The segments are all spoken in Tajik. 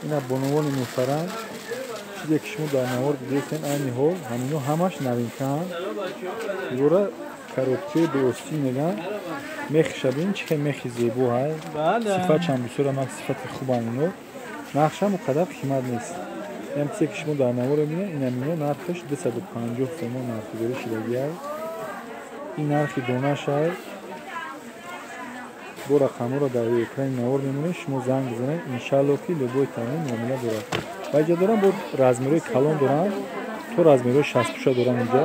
Ина бонувони муҳтарам, чизе ки шумо дар навор дидестен, айни ҳол ҳамино ҳамаш новинкаанд. Ибора коробкаи беостин мегӯянд. Мехиша бин, чӣ хел мехи зебо ҳай. Сифатшам бисёрам як сифати хубанд ино. Нархшам он қадар қимат нест. Инам чизе ки шумо дар навор мебинед, инам ино нархаш 250 сомон нархгузорӣ шудагиай. Ин нархи донашай. Бо рақамҳоро дар рӯи экрани навор мемонед, шумо занг бизанед, иншаалло ки любой тамин муомила дорад. Ва инҷа дорам бо размерҳои калон дорам, то размерҳои 60 пуша дорам инҷа.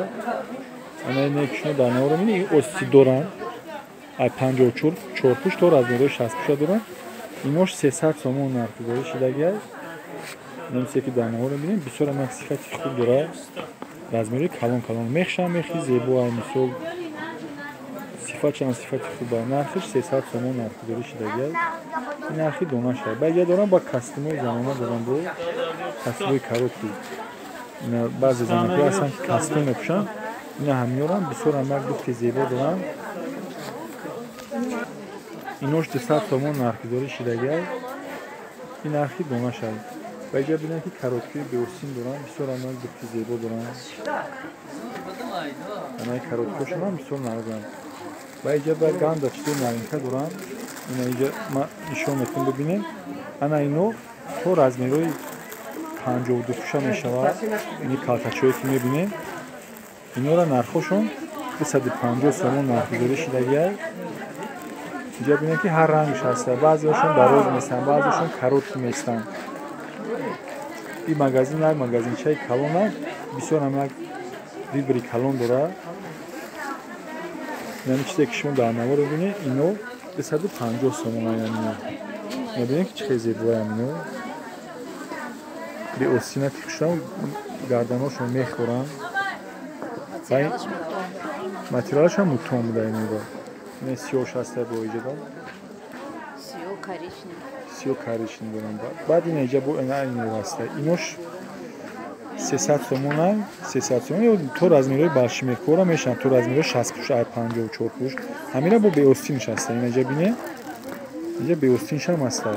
Ана ине ки шумо дар навор мебинед, ин ости дорам. Ай 54 чорпуш то размерҳои 60 пуша дорам. Инош 300 сомон нархгузорӣ шудагиай. Немсе ки дар навор мебинем, бисёрам як сифати хуб дорад. Размерҳои калон калон. Мехшам мехи зебо ай, мисол сифатшам сифати хуба. Нархиш 300 сомон нархгузорӣ шудагиай. Ин нархи донаша. Ба инҷа дорам ба костюмои занона дорам, бо костюмои короткий. Ина баъзе занакҳо ҳастанд ки костюм мепӯшанд. Ина ҳамиёрам бисёрам як духти зебо дорам. Инош 200 сомон нархгузорӣ шудагиай. Ин нархи донашай. Ва инҷа бинед ки короткии беостин дорам, бисёрам як духти зебо дорам. Анаи короткиҳошонам бисёр нарзанд. Ва инҷа ба ганда чизи новинка дорам. Ина инҷа ма нишон метавон бибинем. Ана ино то размерҳои 52 пуша мешавад. Ини калтачое ки мебинем. Инора нархошон 250 сомон нархгузорӣ шудагиай. Инҷа бинед ки ҳар рангш ҳаста. Баъзеҳошон дароз местанд, баъзеҳошон короткий местанд. Ин магазин як магазинчаи калон аст, бисёр ҳам як выбори калон дорад. Инами чизе ки шумо дар навор мебинед, ино 250 сомон аян ино. Мебинед ки чӣ хел зебоянд ино. Беостина ки хушрам, гарданҳошон мех доранд. Ва ин материалашам мутон буда инора. Ин сиёҳш ҳаста бо иҷода. Сиёҳ коричневый. Сиёҳ коричневый дорам. Баъд ин иҷа бо ина ино ҳаста. Инош 300 сомона, 300 сомон ё то размерҳои большемеркора мешаванд, то размерҳои 60 пуш, ай 54 пуш. Ҳамина бо беостинш ҳаста. Ина иҷа бинед. Инҷа беостиншам ҳаста.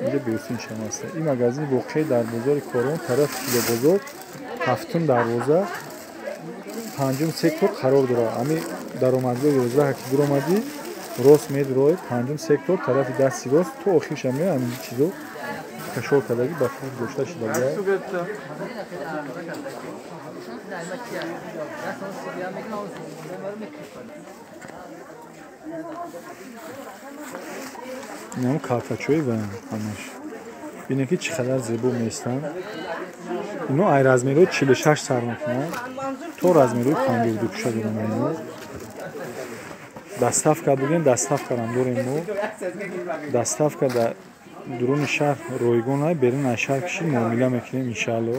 Инҷа беостиншам ҳаста. Ин магазин воқеъ дар бозори Корвон, тарафи Тилобозор, ҳафтум дарвоза, панҷум сектор қарор дорад. Ҳами даромадгоҳи 11 ки биромадӣ, рост медрои, панҷум сектор, тарафи дасти рост то охирша меояд, ҳамин чизо кашол кардагӣ ба фурӯш гузошта шудагиай. Инам калтачои ва ҳамаш. Бинед ки чӣ қадар зебо меистанд. Ино ай размерҳои 46 сар мекунанд то размерҳои 52 пуша доранд ино. Доставка бигӯем, доставкарам дорем мо. Доставка дар дуруни шаҳр ройгон ай, берун аз шаҳр киши муомила мекунем иншаалло.